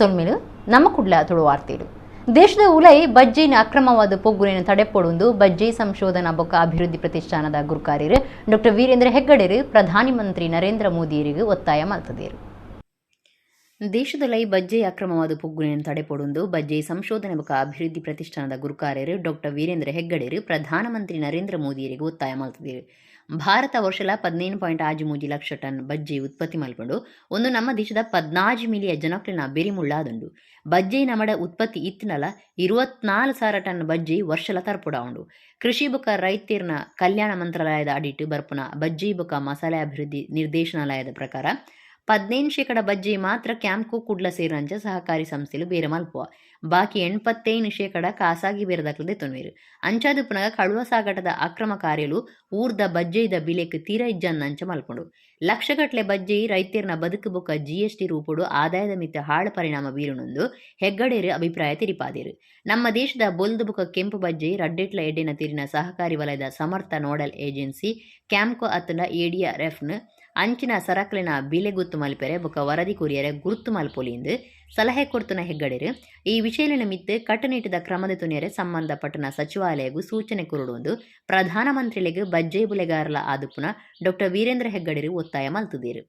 ಸೊಲ್ಮೆಲು ನಮ್ಮ ಕುಡ್ಲ ತುಳುವಾರ್ತೆಲು. ದೇಶದ ಉಲೈ ಬಜ್ಜೈನ ಅಕ್ರಮವಾದ ಪೊಗ್ಗುನೆಯನ್ನು ತಡೆಪೊಡುಂದು ಬಜ್ಜೈ ಸಂಶೋಧನಾ ಬೊಕ್ಕ ಅಭಿವೃದ್ಧಿ ಪ್ರತಿಷ್ಠಾನದ ಗುರುಕಾರ್ಯರು ಡಾಕ್ಟರ್ ವೀರೇಂದ್ರ ಹೆಗ್ಗಡೆರು ಪ್ರಧಾನಿ ಮಂತ್ರಿ ನರೇಂದ್ರ ಮೋದಿಯರಿಗೆ ಒತ್ತಾಯ ಮಲ್ತದೇರು. ದೇಶದೊಲೈ ಬಜ್ಜೈ ಅಕ್ರಮವಾದ ಪೊಗ್ಗುನೆಯನ್ನು ತಡೆಪೊಡುಂದು ಬಜ್ಜೈ ಸಂಶೋಧನೆ ಬೊಕ್ಕ ಅಭಿವೃದ್ಧಿ ಪ್ರತಿಷ್ಠಾನದ ಗುರುಕಾರ್ಯರು ಡಾಕ್ಟರ್ ವೀರೇಂದ್ರ ಹೆಗ್ಗಡೆರು ಪ್ರಧಾನಮಂತ್ರಿ ನರೇಂದ್ರ ಮೋದಿಯರಿಗೆ ಒತ್ತಾಯ ಮಲ್ತದೇರು. ಭಾರತ ವರ್ಷಲ 15.63 ಲಕ್ಷ ಟನ್ ಬಜ್ಜೈ ಉತ್ಪತ್ತಿ ಮಲ್ಪುಂಡು. ಒಂದು ನಮ್ಮ ದೇಶದ 14 ಮಿಲಿಯನ್ ಜನಕ್ಲೆನ ಬೆರಿಮುಳ್ಳಾದುಂಡು. ಬಜ್ಜೈ ನಮಡ ಉತ್ಪತ್ತಿ ಇತ್ತಿನಲ 24,000 ಟನ್ ಬಜ್ಜೈ ವರ್ಷಲ ತರ್ಪುಡಾವುಂಡು. ಕೃಷಿ ಬೊಕ್ಕ ರೈತೆರ್ನ ಕಲ್ಯಾಣ ಮಂತ್ರಾಲಯದ ಅಡಿಟ್ ಬರ್ಪುನ ಬಜ್ಜೈ ಬೊಕ್ಕ ಮಸಾಲೆ ಅಭಿವೃದ್ಧಿ ನಿರ್ದೇಶನಾಲಯದ ಪ್ರಕಾರ 15% ಬಜ್ಜೈ ಮಾತ್ರ ಕ್ಯಾಂಪ್ಕೋ ಕುಡ್ಲ ಸೇರಿನಂಚ ಸಹಕಾರಿ ಸಂಸ್ಥೆಲು ಬೇರೆ ಮಲ್ಪುವ. ಬಾಕಿ 85% ಖಾಸಗಿ ಬೇರೆದಕ್ಲು ದೆತ್ತೊನ್ವೆರ್. ಅಂಚಾದ್ ಪುನಗ ಕಳುವ ಸಾಗಾಟದ ಅಕ್ರಮ ಕಾರ್ಯಲು ಊರ್ದ ಬಜ್ಜೈದ ಬಿಲೆಕ್ ತೀರ ಇಜ್ಜಂದಂಚ ಮಲ್ಪುಂಡು. ಲಕ್ಷಗಟ್ಲೆ ಬಜ್ಜೈ ರೈತೆರ್ನ ಬದುಕು ಬೊಕ್ಕ ಜಿಎಸ್ಟಿ ರೂಪೊಡು ಆದಾಯದ ಮಿತ್ತ್ ಹಾಳು ಪರಿಣಾಮ ಬೀರುಂಡು ಹೆಗ್ಗಡೇರು ಅಭಿಪ್ರಾಯ ತೆರಿಪಾದೆರ್. ನಮ್ಮ ದೇಶದ ಬೊಲ್ದು ಬೊಕ್ಕ ಕೆಂಪು ಬಜ್ಜೈ ರಡ್ಡೆಟ್ಲ ಎಡ್ಡೆನ ತೆರಿನ ಸಹಕಾರಿ ವಲಯದ ಸಮರ್ಥ ನೋಡಲ್ ಏಜೆನ್ಸಿ ಕ್ಯಾಂಪ್ಕೋ ಅತ್ತಂಡ ಎಡಿಆರ್ಎಫ್ನ್ ಅಂಚಿನ ಸರಕುಲೆನ ಬಿಲೆ ಗುತ್ತು ಮಲ್ಪೆರೆ ಬೊಕ್ಕ ವರದಿ ಕೊರಿಯರೆ ಗುರ್ತು ಮಲ್ಪೊಲಿಂದು ಸಲಹೆ ಕೊರ್ತುನ ಹೆಗ್ಗಡೆರು ಈ ವಿಷಯಲಿನ ಮಿತ್ತ್ ಕಟ್ಟುನಿಟ್ಟದ ಕ್ರಮದ ತುನಿಯರೆ ಸಂಬಂಧಪಟ್ಟನ ಸಚಿವಾಲಯಗು ಸೂಚನೆ ಕೊರೊಡುಂದು ಪ್ರಧಾನಮಂತ್ರಿಲೆಗ್ ಬಜ್ಜೈ ಬುಲೆಗಾರಲ ಆದುಪ್ಪುನ ಡಾಕ್ಟರ್ ವೀರೇಂದ್ರ ಹೆಗ್ಗಡೆರು ಒತ್ತಾಯ ಮಲ್ತುದೆರ್.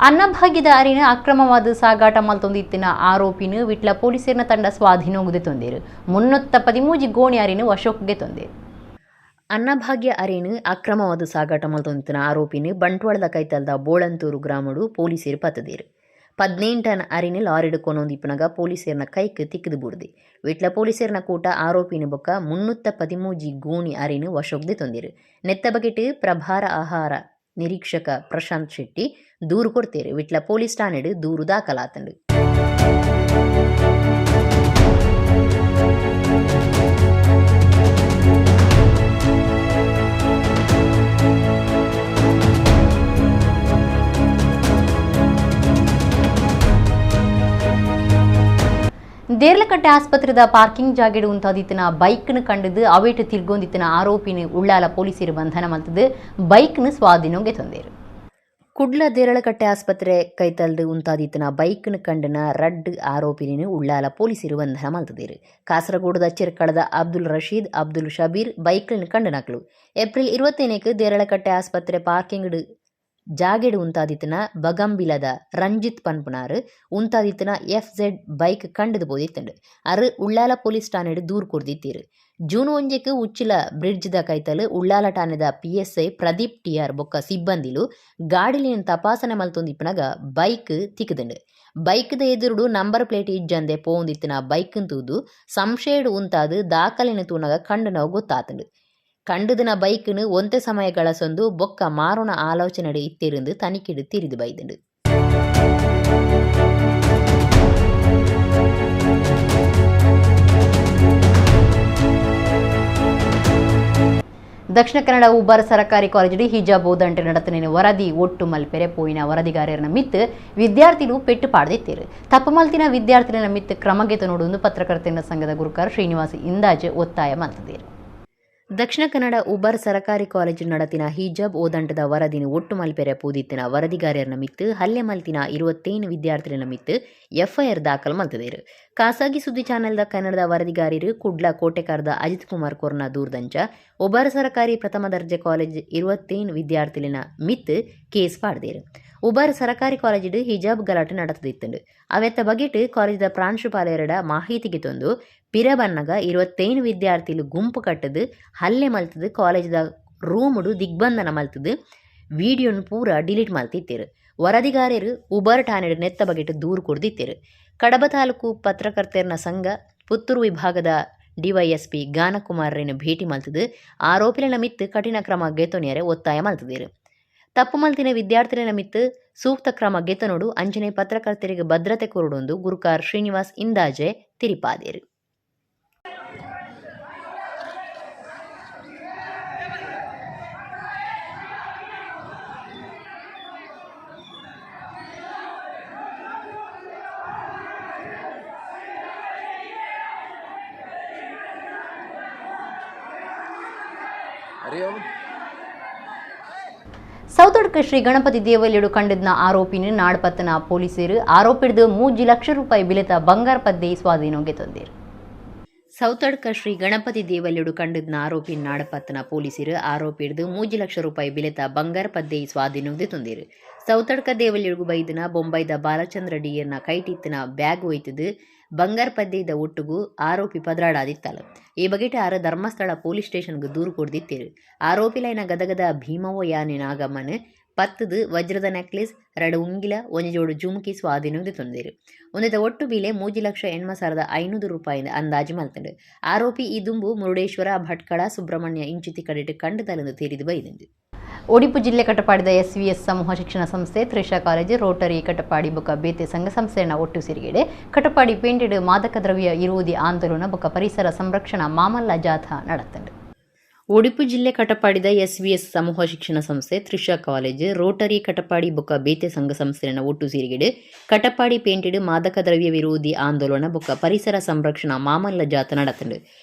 ಅನ್ನಭಾಗ್ಯದ ಅರಿನ ಅಕ್ರಮವಾದ ಸಾಗಾಟ ಮಲ್ತೊಂದಿತ್ತಿನ ಆರೋಪಿನ ವಿಟ್ಲ ಪೊಲೀಸರ್ನ ತಂಡ ಸ್ವಾಧೀನೊಗುದೆ ತೊಂದೇರು. 313 ಗೋಣಿ ಅರಿನ ವಶೋಕ್ಗೆ ತೊಂದೇರು. ಅನ್ನಭಾಗ್ಯ ಅರೇನು ಅಕ್ರಮವಾದ ಸಾಗಾಟ ಮಲ್ತೊಂದಿತ್ತಿನ ಆರೋಪಿನ ಬಂಟ್ವಾಳದ ಕೈತಲ್ದ ಬೋಳಂತೂರು ಗ್ರಾಮಡು ಪೊಲೀಸರು ಪತ್ತದೇರು. 18 ಟನ್ ಅರಿನ ಲಾರಿಡ್ ಕೊನೊಂದಿಪ್ಪುನಗ ಪೊಲೀಸರ್ನ ಕೈಕ್ ತಿಕ್ಕದು ಬೂರ್ದೆ. ವಿಟ್ಲ ಪೊಲೀಸರ್ನ ಕೂಟ ಆರೋಪಿನ ಬೊಕ್ಕ 313 ಗೋಣಿ ಅರಿನ ವಶೋಕ್ದೆ ತೊಂದಿರು. ನೆತ್ತ ಬಗೆಟ್ ಪ್ರಭಾರ ಆಹಾರ ನಿರೀಕ್ಷಕ ಪ್ರಶಾಂತ್ ಶೆಟ್ಟಿ ದೂರು ಕೊಡ್ತೇರು. ವಿಟ್ಲ ಪೊಲೀಸ್ ಠಾಣೆಡ್ ದೂರು ದಾಖಲಾತಂಡು. ದೇರ್ಲಕಟ್ಟೆ ಆಸ್ಪತ್ರೆದ ಪಾರ್ಕಿಂಗ್ ಜಾಗೆಡು ಉಂತಾದಿತ್ತಿನ ಬೈಕ್ನು ಕಂಡದು ಅವೇಟು ತಿರ್ಗೊಂದಿತ್ತಿನ ಆರೋಪಿನ ಉಳ್ಳಾಲ ಪೊಲೀಸರು ಬಂಧನ ಮಲ್ತದು ಬೈಕ್ನು ಸ್ವಾಧೀನೊಗೆ ತಂದೇರು. ಕುಡ್ಲ ದೇರಳಕಟ್ಟೆ ಆಸ್ಪತ್ರೆ ಕೈತಲ್ದು ಉಂತಾದಿತ್ತಿನ ಬೈಕ್ನು ಕಂಡನ ರಡ್ಡ್ ಆರೋಪಿನ ಉಳ್ಳಾಲ ಪೊಲೀಸರು ಬಂಧನ ಮಲ್ತದೇರು. ಕಾಸರಗೋಡುದ ಚಿರ್ಕಳದ ಅಬ್ದುಲ್ ರಶೀದ್, ಅಬ್ದುಲ್ ಶಬೀರ್ ಬೈಕ್లను ಕಂಡನಕ್ಲು. ಏಪ್ರಿಲ್ 25ಕ್ಕೆ ದೇರಳಕಟ್ಟೆ ಆಸ್ಪತ್ರೆ ಪಾರ್ಕಿಂಗ್ ಜಾಗೆಡ್ ಉಂತಾದಿತ್ತಿನ ಬಗಂಬಿಲದ ರಂಜಿತ್ ಪನ್ಪುನಾರ್ ಉಂತಾದಿತ್ತಿನ ಎಫ್ ಝೆಡ್ ಬೈಕ್ ಕಂಡದು ಪೋದಿತ್ತುಂಡು. ಅರು ಉಳ್ಳಾಲ ಪೊಲೀಸ್ ಠಾಣೆಡ್ ದೂರು ಕೊರ್ದಿತ್ತೀರು. ಜೂನ್ 1ಕ್ಕೆ ಉಚ್ಚಿಲ ಬ್ರಿಡ್ಜ್ ದ ಕೈತಲ್ ಉಳ್ಳಾಲ ಠಾಣೆದ ಪಿಎಸ್ಐ ಪ್ರದೀಪ್ ಟಿಆರ್ ಬೊಕ್ಕ ಸಿಬ್ಬಂದಿಲು ಗಾಡಿಲಿನ ತಪಾಸಣೆ ಮಲ್ತೊಂದಿಪ್ಪುನಗ ಬೈಕ್ ತಿಕ್ಕುದುಂಡು. ಬೈಕ್ದ ಎದುರುಡು ನಂಬರ್ ಪ್ಲೇಟ್ ಇಜ್ಜಂದೆ ಪೋವೊಂದಿತ್ತಿನ ಬೈಕ್ ತೂದು ಸಂಶಯಡ್ ಉಂತಾದ್ ದಾಖಲೆನ್ ತೂನಗ ಕಂಡುನವು ಗೊತ್ತಾತುಂಡು. ಕಂಡುದಿನ ಬೈಕ್ನು ಒಂತೆ ಸಮಯ ಗಳಸೊಂದು ಬೊಕ್ಕ ಮಾರುನ ಆಲೋಚನೆಡ್ ಇತ್ತೆರಿಂದು ತನಿಖೆಡ್ ತೆರಿದು ಬೈದುಂಡು. ದಕ್ಷಿಣ ಕನ್ನಡ ಉಬಾರ್ ಸರಕಾರಿ ಕಾಲೇಜಿಡ್ ಹಿಜಾಬ್ ಓದಂಟೆ ನಡತನೆ ವರದಿ ಒಟ್ಟು ಮಲ್ಪೆರೆ ಪೋಯಿನ ವರದಿಗಾರರ ಮಿತ್ ವಿದ್ಯಾರ್ಥಿಲು ಪೆಟ್ಟು ಪಾಡ್ದಿತ್ತೇರು. ತಪ್ಪು ಮಲ್ತಿನ ವಿದ್ಯಾರ್ಥಿಗಳ ಮಿತ್ ಕ್ರಮಗೆತ ನೋಡುವುದು ಪತ್ರಕರ್ತರ ಸಂಘದ ಗುರುಕಾರ ಶ್ರೀನಿವಾಸ್ ಇಂದಾಜೆ ಒತ್ತಾಯ ಮಲ್ತದೇರು. ದಕ್ಷಿಣ ಕನ್ನಡ ಉಬಾರ್ ಸರಕಾರಿ ಕಾಲೇಜು ನಡತಿನ ಹಿಜಾಬ್ ಓದಂಟದ ವರದಿನ ಒಟ್ಟು ಮಲ್ಪೆರೆ ಪೂದಿತ್ತಿನ ವರದಿಗಾರರ ಮಿತ್ ಹಲ್ಲೆ ಮಲ್ತಿನ 25 ವಿದ್ಯಾರ್ಥಿಗಳ ಮಿತ್ ಎಫ್ಐಆರ್ ದಾಖಲು ಮಲ್ತದೇರು. ಖಾಸಗಿ ಸುದ್ದಿ ಚಾನೆಲ್ದ ಕನ್ನಡದ ವರದಿಗಾರರು ಕುಡ್ಲ ಕೋಟೆಕಾರದ ಅಜಿತ್ ಕುಮಾರ್ ಕೊರ್ನ ದೂರ್ದಂಚ ಉಬಾರ್ ಸರಕಾರಿ ಪ್ರಥಮ ದರ್ಜೆ ಕಾಲೇಜ್ 25 ವಿದ್ಯಾರ್ಥಿಲಿನ ಮಿತ್ ಕೇಸ್ ಪಾಡ್ದೇರು. ಉಬಾರ್ ಸರಕಾರಿ ಕಾಲೇಜಿಡ್ ಹಿಜಾಬ್ ಗಲಾಟೆ ನಡತದಿತ್ತುಂಡು. ಅವೆತ್ತ ಬಗೆಟ್ ಕಾಲೇಜಿದ ಪ್ರಾಂಶುಪಾಲರೆಡ ಮಾಹಿತಿಗೆ ತಂದು ಪಿರಬನ್ನಗ 25 ವಿದ್ಯಾರ್ಥಿಲು ಗುಂಪು ಕಟ್ಟದು ಹಲ್ಲೆ ಮಲ್ತದು ಕಾಲೇಜಿದ ರೂಮುಡು ದಿಗ್ಬಂಧನ ಮಲ್ತದು ವಿಡಿಯೋನು ಪೂರ ಡಿಲೀಟ್ ಮಲ್ತಿತ್ತೇರು. ವರದಿಗಾರರು ಉಬಾರ್ ಠಾಣೆಡ್ ನೆತ್ತ ಬಗೆಟ್ ದೂರು ಕೊರ್ದಿತ್ತೇರು. ಕಡಬ ತಾಲೂಕು ಪತ್ರಕರ್ತೆರ್ನ ಸಂಘ ಪುತ್ತೂರು ವಿಭಾಗದ ಡಿವೈಎಸ್ಪಿ ಗಾನಕುಮಾರ್ರೆನ್ ಭೇಟಿ ಮಲ್ತದು ಆರೋಪಿಲೆನ ಮಿತ್ತ್ ಕಠಿಣ ಕ್ರಮ ಗೆತೊನಿಯರೆ ಒತ್ತಾಯ ಮಲ್ತದೇರು. ತಪ್ಪು ಮಲ್ತಿನ ವಿದ್ಯಾರ್ಥಿಲೆನ ಮಿತ್ತ್ ಸೂಕ್ತ ಕ್ರಮ ಗೆತೊನೊಡು ಅಂಚನೆ ಪತ್ರಕರ್ತರಿಗೆ ಭದ್ರತೆ ಕೊರೊಡೊಂದು ಗುರುಕಾರ್ ಶ್ರೀನಿವಾಸ್ ಇಂದಾಜೆ ತಿರಿಪಾದೇರು. ಸೌತಡ್ಕ ಶ್ರೀ ಗಣಪತಿ ದೇವಲ್ಯಡು ಕಂಡಿದ್ನ ಆರೋಪಿನ ನಾಡ್ಪತ್ತನ ಪೊಲೀಸರು ಆರೋಪಿಡ್ದು 3 ಲಕ್ಷ ರೂಪಾಯಿ ಬಿಲೆತ ಬಂಗಾರ ಪದ್ದೆ ಸ್ವಾಧೀನಗೆ ತಂದಿರು. ಸೌತಡ್ಕ ಶ್ರೀ ಗಣಪತಿ ದೇವಲ್ಯಡು ಕಂಡಿದ್ನ ಆರೋಪಿ ನಾಡಪತ್ತನ ಪೊಲೀಸರು ಆರೋಪಿಡ್ದು 3 ಲಕ್ಷ ರೂಪಾಯಿ ಬಿಲೆತ ಬಂಗಾರ ಪದ್ದೆ ಸ್ವಾಧೀನಕ್ಕೆ ತಂದಿರು. ಸೌತಡ್ಕ ದೇವಲ್ಯಡುಗು ಬೈದಿನ ಬೊಂಬೈದ ಬಾಲಚಂದ್ರ ಡಿಯನ್ನ ಕೈಟಿತ್ತಿನ ಬ್ಯಾಗ್ ಒಯ್ತದು ಬಂಗಾರ ಪದ್ದೆದ ಒಟ್ಟುಗು ಆರೋಪಿ ಪದ್ರಾಡಾದಿತ್ತಲ್ಲ. ಈ ಬಗೆಟ್ ಆರು ಧರ್ಮಸ್ಥಳ ಪೊಲೀಸ್ ಸ್ಟೇಷನ್ಗೆ ದೂರು ಕೊಡ್ದಿತ್ತೇರು. ಆರೋಪಿಲೈನ ಗದಗದ ಭೀಮವ್ವ ಯಾನೆ ನಾಗಮ್ಮನ್ ಪತ್ತದು ವಜ್ರದ ನೆಕ್ಲೆಸ್, ರಡು ಉಂಗಿಲ, ಒಂಜಿ ಜೋಡು ಜುಮುಕಿ ಸ್ವಾಧೀನಕ್ಕೆ ತಂದಿರು. ಒಂದೆತ ಒಟ್ಟು ಬಿಲೆ 3,08,500 ರೂಪಾಯಿ ಅಂದಾಜು ಮಲ್ತಂಡು. ಆರೋಪಿ ಈ ದುಂಬು ಮುರುಡೇಶ್ವರ, ಭಟ್ಕಳ, ಸುಬ್ರಹ್ಮಣ್ಯ ಇಂಚಿತಿ ಕಡೆಟ್ ಕಂಡು ತಲೆಂದು ತೇರಿದು ಬೈದಿಂಡು. ಒಡಿಪು ಜಿಲ್ಲೆ ಕಟಪಾಡಿದ ಎಸ್ವಿಎಸ್ ಸಮೂಹ ಶಿಕ್ಷಣ ಸಂಸ್ಥೆ, ತ್ರಿಷಾ ಕಾಲೇಜು, ರೋಟರಿ ಕಟಪಾಡಿ ಬೊಕ ಬೇತೆ ಸಂಘ ಸಂಸ್ಥೆಯ ಒಟ್ಟು ಸೇರಿಗೆಡೆ ಕಟಪಾಡಿ ಪೇಂಟೆಡ್ ಮಾದಕ ದ್ರವ್ಯ ವಿರೋಧಿ ಆಂದೋಲನ ಬೊಕ ಪರಿಸರ ಸಂರಕ್ಷಣಾ ಮಾಮಲ್ಲ ಜಾಥಾ ನಡತಂಡು. ಒಡಿಪು ಜಿಲ್ಲೆ ಕಟಪಾಡಿದ ಎಸ್ವಿಎಸ್ ಸಮೂಹ ಶಿಕ್ಷಣ ಸಂಸ್ಥೆ, ತ್ರಿಷಾ ಕಾಲೇಜು, ರೋಟರಿ ಕಟಪಾಡಿ ಬೊಕ ಬೇತೆ ಸಂಘ ಸಂಸ್ಥೆಯ ಒಟ್ಟು ಸೇರಿಗೆಡೆ ಕಟಪಾಡಿ ಪೇಂಟೆಡ್ ಮಾದಕ ದ್ರವ್ಯ ವಿರೋಧಿ ಆಂದೋಲನ ಬೊಕ ಪರಿಸರ ಸಂರಕ್ಷಣಾ ಮಾಮಲ್ಲ ಜಾಥ ನಡತಂಡು.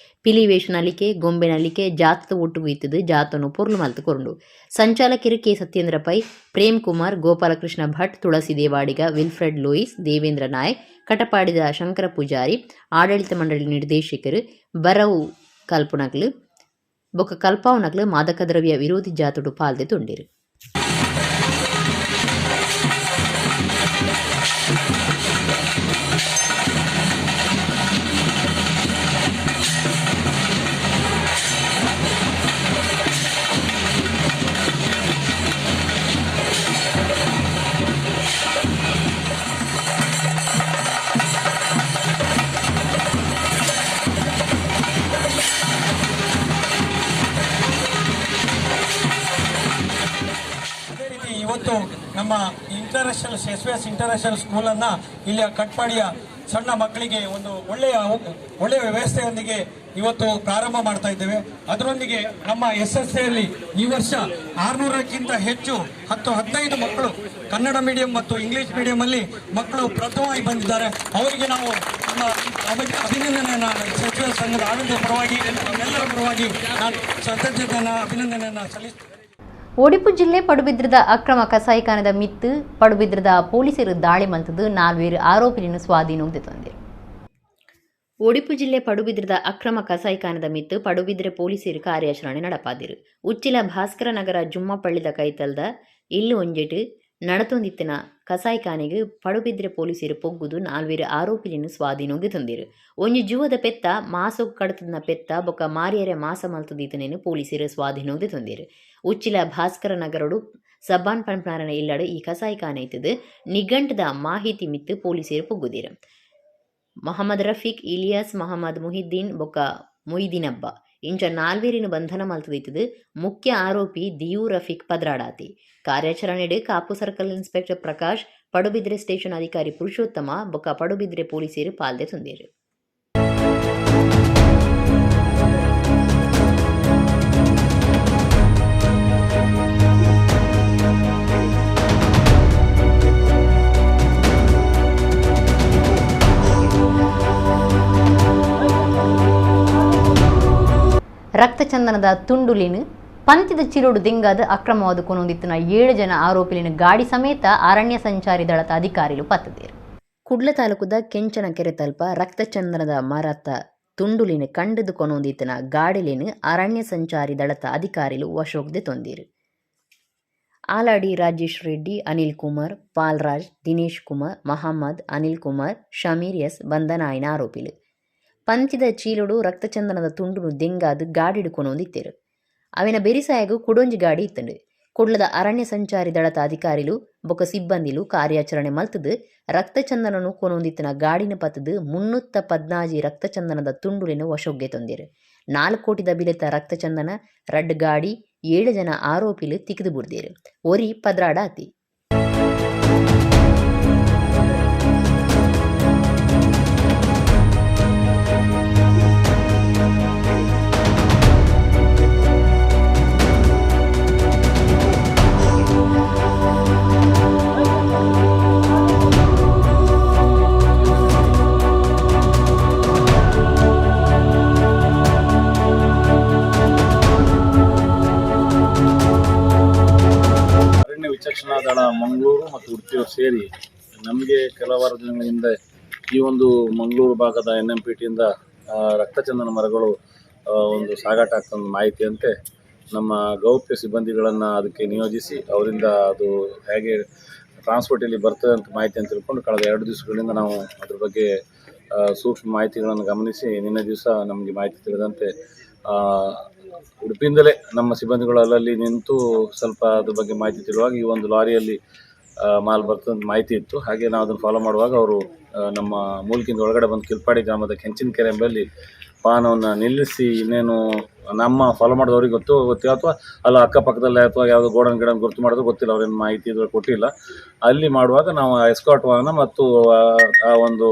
ಪಿಲಿವೇಶ ನಲಿಕೆ, ಗೊಂಬೆ ನಲಿಕೆ ಜಾತದ ಒಟ್ಟುಗು ಇತ್ತದು ಜಾತನು ಪೊರ್ಲು ಮಲ್ತು ಕೊರುಂಡು. ಸಂಚಾಲಕರು ಕೆ ಸತ್ಯೇಂದ್ರ ಪೈ, ಪ್ರೇಮ್ ಕುಮಾರ್, ಗೋಪಾಲಕೃಷ್ಣ ಭಟ್, ತುಳಸಿ ದೇವಾಡಿಗ, ವಿಲ್ಫ್ರೆಡ್ ಲೂಯಿಸ್, ದೇವೇಂದ್ರ ನಾಯಕ್, ಕಟಪಾಡಿದ ಶಂಕರ ಪೂಜಾರಿ, ಆಡಳಿತ ಮಂಡಳಿ ನಿರ್ದೇಶಕರು, ಬರವು ಕಲ್ಪುನಕ್ಲು ಬೊಕ ಕಲ್ಪಾವನಕ್ಲು ಮಾದಕ ದ್ರವ್ಯ ವಿರೋಧಿ ಜಾತುಡು ಪಾಲ್ದೆ ತುಂಡಿರು. ಅದೇ ರೀತಿ ಇವತ್ತು ನಮ್ಮ ಇಂಟರ್ನ್ಯಾಷನಲ್ ಎಸ್ವಿಎಸ್ ಇಂಟರ್ನ್ಯಾಷನಲ್ ಸ್ಕೂಲನ್ನು ಇಲ್ಲಿಯ ಕಟ್ಪಾಡಿಯ ಸಣ್ಣ ಮಕ್ಕಳಿಗೆ ಒಂದು ಒಳ್ಳೆಯ ಒಳ್ಳೆಯ ವ್ಯವಸ್ಥೆಯೊಂದಿಗೆ ಇವತ್ತು ಪ್ರಾರಂಭ ಮಾಡ್ತಾ ಇದ್ದೇವೆ. ಅದರೊಂದಿಗೆ ನಮ್ಮ ಎಸ್ ಎಸ್ ಅಲ್ಲಿ ಈ ವರ್ಷ 600ಕ್ಕಿಂತ ಹೆಚ್ಚು 10-15 ಮಕ್ಕಳು ಕನ್ನಡ ಮೀಡಿಯಂ ಮತ್ತು ಇಂಗ್ಲಿಷ್ ಮೀಡಿಯಂ ಅಲ್ಲಿ ಮಕ್ಕಳು ಪ್ರಥಮವಾಗಿ ಬಂದಿದ್ದಾರೆ. ಅವರಿಗೆ ನಾವು ನಮ್ಮ ಅಭಿನಂದನೆಯನ್ನ ಸಚಿವ ಸಂಘದ ಆಡಳಿತ ಪರವಾಗಿ, ನಮ್ಮೆಲ್ಲರ ಪರವಾಗಿ ನಾನು ಕೃತಜ್ಞತೆಯನ್ನ, ಅಭಿನಂದನೆಯನ್ನ ಸಲ್ಲಿಸ್ತೇನೆ. ಒಡಿಪು ಜಿಲ್ಲೆ ಪಡುಬಿದ್ರದ ಅಕ್ರಮ ಕಸಾಯಿಖಾನದ ಮಿತ್ತು ಪಡುಬಿದ್ರದ ಪೊಲೀಸರು ದಾಳಿ ಮಲ್ತದು ನಾಲ್ವೇರು ಆರೋಪಿಯನ್ನು ಸ್ವಾಧೀನಕ್ಕೆ ತಂದಿರು. ಒಡಿಪು ಜಿಲ್ಲೆ ಪಡುಬಿದ್ರದ ಅಕ್ರಮ ಕಸಾಯಿಖಾನದ ಮಿತ್ತು ಪಡುಬಿದ್ರೆ ಪೊಲೀಸರು ಕಾರ್ಯಾಚರಣೆ ನಡಪಾದಿರು. ಉಚ್ಚಿಲ ಭಾಸ್ಕರ ನಗರ ಜುಮ್ಮಪಳ್ಳಿದ ಕೈತಲ್ದ ಇಲ್ಲು ಒಂಜೆಟ್ ನಡತೊಂದಿತ್ತಿನ ಕಸಾಯಿಖಾನೆಗೆ ಪಡುಬಿದ್ರೆ ಪೊಲೀಸರು ಪೊಗ್ಗುದು ನಾಲ್ವೇರು ಆರೋಪಿಯನ್ನು ಸ್ವಾಧೀನಕ್ಕೆ ತಂದಿರು. ಒಂಜಿ ಜುವದ ಪೆತ್ತ, ಮಾಸೊಗ್ ಕಡತದ ಪೆತ್ತ ಬೊಕ ಮಾರಿಯರೆ ಮಾಸ ಮಲ್ತದೀತನೇನು ಪೊಲೀಸರು ಸ್ವಾಧೀನಕ್ಕೆ ತಂದಿರು. ಉಚ್ಚಿಲ ಭಾಸ್ಕರ ನಗರಡು ಸಬ್ಬಾನ್ ಪನ್ಪನಾರನ ಇಲ್ಲಡು ಈ ಕಸಾಯಿಖಾನೆ ಇತ್ತದು ನಿಘಂಟದ ಮಾಹಿತಿ ಮಿತ್ತು ಪೊಲೀಸರು ಪೊಗ್ಗುದಿರು. ಮೊಹಮ್ಮದ್ ರಫೀಕ್, ಇಲಿಯಾಸ್, ಮೊಹಮ್ಮದ್ ಮುಹಿದ್ದೀನ್ ಬೊಕ ಮೊಯ್ದಿನಬ್ಬ ಇಂಚ ನಾಲ್ವೇರಿನ ಬಂಧನ ಮಲ್ತದಿತ್ತದು ಮುಖ್ಯ ಆರೋಪಿ ದಿಯು ರಫೀಕ್ ಪದ್ರಾಡಾತಿ. ಕಾರ್ಯಾಚರಣೆಡ್ Kapu circle inspector Prakash, Padubidri station ಅಧಿಕಾರಿ ಪುರುಷೋತ್ತಮ ಬೊಕ ಪಡುಬಿದ್ರೆ ಪೊಲೀಸರು ಪಾಲ್ದೆ ತುಂದೇರು. ರಕ್ತಚಂದನದ ತುಂಡುಲಿನ ಪಂತಿದ ಚಿರೋಡು ದಿಂಗಾದ ಅಕ್ರಮವಾದ ಕೊನೊಂದಿತ್ತಿನ ಏಳು ಜನ ಆರೋಪಿಲಿನ ಗಾಡಿ ಸಮೇತ ಅರಣ್ಯ ಸಂಚಾರಿ ದಳದ ಅಧಿಕಾರಿಲು ಪತ್ತದೇರು. ಕುಡ್ಲ ತಾಲೂಕುದ ಕೆಂಚನ ಕೆರೆ ತಲ್ಪ ರಕ್ತಚಂದನದ ಮರತ ತುಂಡುಲಿನ ಕಂಡದು ಕೊನೊಂದಿತ್ತಿನ ಗಾಡಿಲಿನ ಅರಣ್ಯ ಸಂಚಾರಿ ದಳದ ಅಧಿಕಾರಿಲು ವಶೋಗ್ದೆ ತೊಂದಿರು. ಆಲಾಡಿ ರಾಜೇಶ್ ರೆಡ್ಡಿ, ಅನಿಲ್ ಕುಮಾರ್, ಪಾಲ್ರಾಜ್, ದಿನೇಶ್ ಕುಮಾರ್, ಮಹಮ್ಮದ್, ಅನಿಲ್ ಕುಮಾರ್, ಶಮೀರ್ ಎಸ್ ಬಂಧನ ಆಯಿನ ಆರೋಪಿಲು. ಪಂತಿದ ಚೀಲುಡು ರಕ್ತಚಂದನದ ತುಂಡುನು ದೆಂಗಾದ್ ಗಾಡಿಡ್ ಕೊನೊಂದಿತ್ತೆರು. ಅವಿನ ಬೆರಿಸಾಯಗು ಕುಡೊಂಜಿ ಗಾಡಿ ಇತ್ತಂಡು. ಕುಡ್ಲದ ಅರಣ್ಯ ಸಂಚಾರಿ ದಳದ ಅಧಿಕಾರಿಲು ಬೊಕ ಸಿಬ್ಬಂದಿಲು ಕಾರ್ಯಾಚರಣೆ ಮಲ್ತದು ರಕ್ತಚಂದನನು ಕೊನೊಂದಿತ್ತಿನ ಗಾಡಿನ ಪತ್ತದು 314 ರಕ್ತಚಂದನದ ತುಂಡುಲಿನ ವಶೊಗ್ಗೆ ತಂದಿರು. 4 ಕೋಟಿದ ಬಿಲೆತ ರಕ್ತಚಂದನ, ರಡ್ಡ್ ಗಾಡಿ, ಏಳು ಜನ ಆರೋಪಿಲು ತಿಕ್ದು ಬುಡ್ದೇರು. ಒರಿ ಪದ್ರಾಡ ಆತಿ. ಮಂಗಳೂರು ಮತ್ತು ಉಡುಪಿಯವರು ಸೇರಿ ನಮಗೆ ಕೆಲವಾರು ದಿನಗಳ ಹಿಂದೆ ಈ ಒಂದು ಮಂಗಳೂರು ಭಾಗದ ಎನ್ಎಂಪಿಟಿಯಿಂದ ರಕ್ತಚಂದನ ಮರಗಳು ಒಂದು ಸಾಗಾಟ ಆಗ್ತದೆ ಮಾಹಿತಿಯಂತೆ ನಮ್ಮ ಗೌಪ್ಯ ಸಿಬ್ಬಂದಿಗಳನ್ನು ಅದಕ್ಕೆ ನಿಯೋಜಿಸಿ ಅವರಿಂದ ಅದು ಹೇಗೆ ಟ್ರಾನ್ಸ್ಪೋರ್ಟ್ ಇಲ್ಲಿ ಬರ್ತದೆ ಅಂತ ಮಾಹಿತಿಯನ್ನು ತಿಳ್ಕೊಂಡು ಕಳೆದ 2 ದಿವಸಗಳಿಂದ ನಾವು ಅದ್ರ ಬಗ್ಗೆ ಸೂಕ್ಷ್ಮ ಮಾಹಿತಿಗಳನ್ನು ಗಮನಿಸಿ ನಿನ್ನೆ ದಿವಸ ನಮಗೆ ಮಾಹಿತಿ ತಿಳಿದಂತೆ ಉಡುಪಿಯಿಂದಲೇ ನಮ್ಮ ಸಿಬ್ಬಂದಿಗಳು ಅಲ್ಲಲ್ಲಿ ನಿಂತು ಸ್ವಲ್ಪ ಅದ್ರ ಬಗ್ಗೆ ಮಾಹಿತಿ ತಿಳಿಯುವಾಗ ಈ ಒಂದು ಲಾರಿಯಲ್ಲಿ ಮಾಲ್ ಬರ್ತದೆ ಅಂತ ಮಾಹಿತಿ ಇತ್ತು. ಹಾಗೆ ನಾವು ಅದನ್ನು ಫಾಲೋ ಮಾಡುವಾಗ ಅವರು ನಮ್ಮ ಮೂಲ್ಕಿಂದ ಒಳಗಡೆ ಬಂದು ಕಿಲ್ಪಾಡಿ ಗ್ರಾಮದ ಕೆಂಚಿನಕೆರೆ ಎಂಬಲ್ಲಿ ವಾಹನವನ್ನು ನಿಲ್ಲಿಸಿ ಇನ್ನೇನು ನಮ್ಮ ಫಾಲೋ ಮಾಡಿದವ್ರಿಗೆ ಗೊತ್ತಿಲ್ಲ ಅಥವಾ ಅಲ್ಲ ಅಕ್ಕಪಕ್ಕದಲ್ಲೇ ಅಥವಾ ಯಾವುದೋ ಗೋಡನ್ ಗಿಡನ್ ಗುರುತು ಮಾಡಿದ್ರು ಗೊತ್ತಿಲ್ಲ, ಅವ್ರೇನು ಮಾಹಿತಿ ಇದ್ರ ಕೊಟ್ಟಿಲ್ಲ. ಅಲ್ಲಿ ಮಾಡುವಾಗ ನಾವು ಎಸ್ಕಾಟ್ ವಾಹನ ಮತ್ತು ಆ ಒಂದು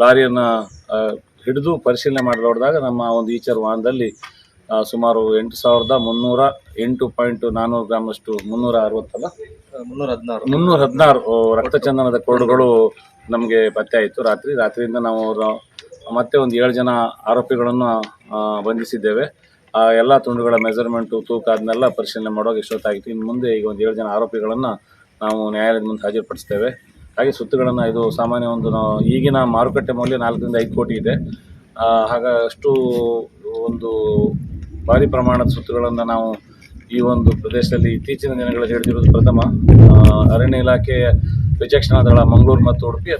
ಲಾರಿಯನ್ನು ಹಿಡಿದು ಪರಿಶೀಲನೆ ಮಾಡಿ ನೋಡಿದಾಗ ನಮ್ಮ ಒಂದು ಈಚರ್ ವಾಹನದಲ್ಲಿ ಸುಮಾರು 8,308.400 ಗ್ರಾಮಷ್ಟು 360 316 ರಕ್ತಚಂದನದ ಕೊರಡುಗಳು ನಮಗೆ ಪತ್ತೆ ಆಯಿತು. ರಾತ್ರಿಯಿಂದ ನಾವು ಅವರ ಮತ್ತೆ ಒಂದು 7 ಜನ ಆರೋಪಿಗಳನ್ನು ಬಂಧಿಸಿದ್ದೇವೆ. ಆ ಎಲ್ಲ ತುಂಡುಗಳ ಮೆಜರ್ಮೆಂಟು, ತೂಕ ಅದನ್ನೆಲ್ಲ ಪರಿಶೀಲನೆ ಮಾಡುವಾಗ ಇಷ್ಟೊತ್ತಾಗಿತ್ತು. ಇನ್ನು ಮುಂದೆ ಈಗ ಒಂದು 7 ಜನ ಆರೋಪಿಗಳನ್ನು ನಾವು ನ್ಯಾಯಾಲಯದ ಮುಂದೆ ಹಾಜರುಪಡಿಸ್ತೇವೆ. ಹಾಗೆ ಸುತ್ತುಗಳನ್ನು ಇದು ಸಾಮಾನ್ಯ ಒಂದು ನಾವು ಈಗಿನ ಮಾರುಕಟ್ಟೆ ಮೌಲ್ಯ 4 ರಿಂದ 5 ಕೋಟಿ ಇದೆ. ಹಾಗಷ್ಟು ಒಂದು ಭಾರಿ ಪ್ರಮಾಣದ ಸುತ್ತುಗಳನ್ನು ನಾವು ಈ ಒಂದು ಪ್ರದೇಶದಲ್ಲಿ ಇತ್ತೀಚಿನ ದಿನಗಳಲ್ಲಿ ಹಿಡಿದಿರುವುದು ಪ್ರಥಮ. ಅರಣ್ಯ ಇಲಾಖೆಯ ವಿಚಕ್ಷಣಾ ದಳ ಮಂಗಳೂರು ಮತ್ತು ಉಡುಪಿ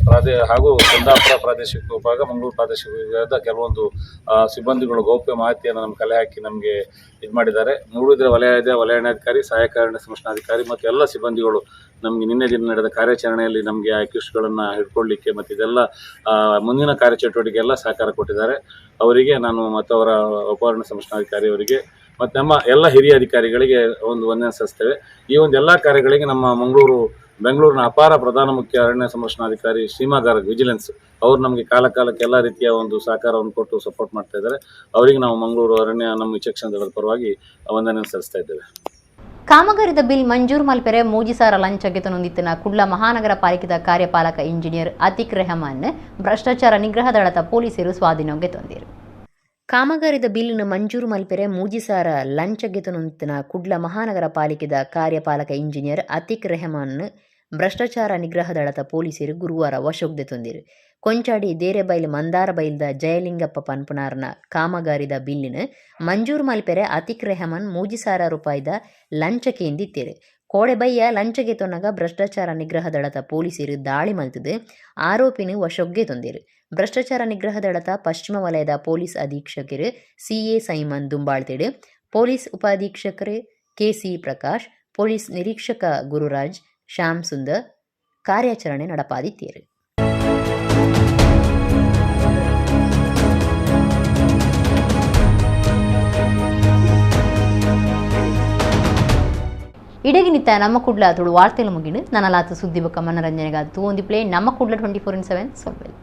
ಹಾಗೂ ಕುಂದಾಪುರ ಪ್ರಾದೇಶಿಕ ವಿಭಾಗ, ಮಂಗಳೂರು ಪ್ರಾದೇಶಿಕ ವಿಭಾಗದ ಕೆಲವೊಂದು ಸಿಬ್ಬಂದಿಗಳು ಗೌಪ್ಯ ಮಾಹಿತಿಯನ್ನು ನಮ್ಮ ಕಲೆ ಹಾಕಿ ನಮಗೆ ಇದು ಮಾಡಿದ್ದಾರೆ. ಮೂಡುಬಿದಿರೆ ವಲಯದ ವಲಯಾಧಿಕಾರಿ, ಸಹಾಯಕ ಅರಣ್ಯ ಸಂರಕ್ಷಣಾಧಿಕಾರಿ ಮತ್ತು ಎಲ್ಲ ಸಿಬ್ಬಂದಿಗಳು ನಮಗೆ ನಿನ್ನೆ ದಿನ ನಡೆದ ಕಾರ್ಯಾಚರಣೆಯಲ್ಲಿ ನಮಗೆ ಆ ಅಕ್ಯೂಸ್ಡ್ಗಳನ್ನು ಹಿಡ್ಕೊಳ್ಳಿಕ್ಕೆ ಮತ್ತು ಇದೆಲ್ಲ ಮುಂದಿನ ಕಾರ್ಯಚಟುವಟಿಕೆ ಎಲ್ಲ ಸಹಕಾರ ಕೊಟ್ಟಿದ್ದಾರೆ. ಅವರಿಗೆ ನಾನು ಮತ್ತು ಅವರ ಉಪ ಅರಣ್ಯ ಸಂರಕ್ಷಣಾಧಿಕಾರಿಯವರಿಗೆ ಮತ್ತು ನಮ್ಮ ಎಲ್ಲ ಹಿರಿಯ ಅಧಿಕಾರಿಗಳಿಗೆ ಒಂದು ವಂದನೆ ಸಲ್ಲಿಸ್ತೇವೆ. ಈ ಒಂದು ಎಲ್ಲ ಕಾರ್ಯಗಳಿಗೆ ನಮ್ಮ ಬೆಂಗಳೂರಿನ ಅಪಾರ ಪ್ರಧಾನ ಮುಖ್ಯ ಅರಣ್ಯ ಸಂರಕ್ಷಣಾಧಿಕಾರಿ ಸೀಮಾ ಗಾರ್ಗ್ ವಿಜಿಲೆನ್ಸ್ ಅವರು ನಮಗೆ ಕಾಲ ಕಾಲಕ್ಕೆ ಎಲ್ಲ ರೀತಿಯ ಒಂದು ಸಹಕಾರವನ್ನು ಕೊಟ್ಟು ಸಪೋರ್ಟ್ ಮಾಡ್ತಾ ಇದ್ದಾರೆ. ಅವರಿಗೆ ನಾವು ಮಂಗಳೂರು ಅರಣ್ಯ ನಮ್ಮ ವಿಚಕ್ಷಣ ದಳದ ಪರವಾಗಿ ವಂದನೆ ಸಲ್ಲಿಸ್ತಾ ಇದ್ದೇವೆ. ಕಾಮಗಾರಿದ ಬಿಲ್ ಮಂಜೂರು ಮಲ್ಪೆರೆ 3,000 ಲಂಚ ಗೆತೊನೊಂದಿತ್ತಿನ ಕುಡ್ಲ ಮಹಾನಗರ ಪಾಲಿಕೆದ ಕಾರ್ಯಪಾಲಕ ಇಂಜಿನಿಯರ್ ಅತಿಕ್ ರೆಹಮಾನ್ ಭ್ರಷ್ಟಾಚಾರ ನಿಗ್ರಹ ದಳದ ಪೊಲೀಸರು ಸ್ವಾಧೀನಕ್ಕೆ ತಂದಿರು. ಕಾಮಗಾರಿದ ಬಿಲ್ನ ಮಂಜೂರು ಮಲ್ಪೆರೆ 3,000 ಲಂಚ ಗೆತೊನೊಂದಿತ್ತಿನ ಕುಡ್ಲ ಮಹಾನಗರ ಪಾಲಿಕೆದ ಕಾರ್ಯಪಾಲಕ ಇಂಜಿನಿಯರ್ ಅತಿಕ್ ರೆಹಮಾನ್ ಭ್ರಷ್ಟಾಚಾರ ನಿಗ್ರಹ ದಳದ ಪೊಲೀಸರು ಗುರುವಾರ ವಶಕ್ಕೆ ತಂದಿರು. ಕೊಂಚಾಡಿ ದೇರೆಬೈಲ್ ಮಂದಾರಬೈಲ್ದ ಜಯಲಿಂಗಪ್ಪ ಪನ್ಪುನಾರ್ನ ಕಾಮಗಾರಿದ ಬಿಲ್ಲಿನ ಮಂಜೂರು ಮಲ್ಪೆರೆ ಅತಿಕ್ ರೆಹಮಾನ್ 3,000 ರೂಪಾಯಿದ ಲಂಚ ಕೇಂದಿತ್ತೇರು. ಕೋಡೆಬಯ್ಯ ಲಂಚಗೆ ತೊನ್ನಗ ಭ್ರಷ್ಟಾಚಾರ ನಿಗ್ರಹ ದಳದ ಪೊಲೀಸರು ದಾಳಿ ಮಲ್ತದು ಆರೋಪಿನ ವಶಕ್ಕೆ ತಂದಿರು. ಭ್ರಷ್ಟಾಚಾರ ನಿಗ್ರಹ ದಳದ ಪಶ್ಚಿಮ ವಲಯದ ಪೊಲೀಸ್ ಅಧೀಕ್ಷಕರು ಸಿಎ ಸೈಮನ್ ದುಂಬಾಳ್ತೇಡು, ಪೊಲೀಸ್ ಉಪಾಧೀಕ್ಷಕರು ಕೆಸಿ ಪ್ರಕಾಶ್, ಪೊಲೀಸ್ ನಿರೀಕ್ಷಕ ಗುರುರಾಜ್, ಶ್ಯಾಮ್ ಸುಂದರ್ ಕಾರ್ಯಾಚರಣೆ ನಡಪಾದಿತ್ತೇರು. ಇಡಗಿನಿತ್ತ ನಮ್ಮ ಕುಡ್ಲ ತುಳು ವಾರ್ತೆಲು ಮುಗಿಡು. ನನಲಾತು ಸುದ್ದಿ ಬೊಕ್ಕ ಮನರಂಜನೆಗಾದ ತೂವೊಂದಿಪ್ಲೆ ನಮ್ಮ ಕುಡ್ಲ 24x7 ಸೊಲ್ಮೆಲು.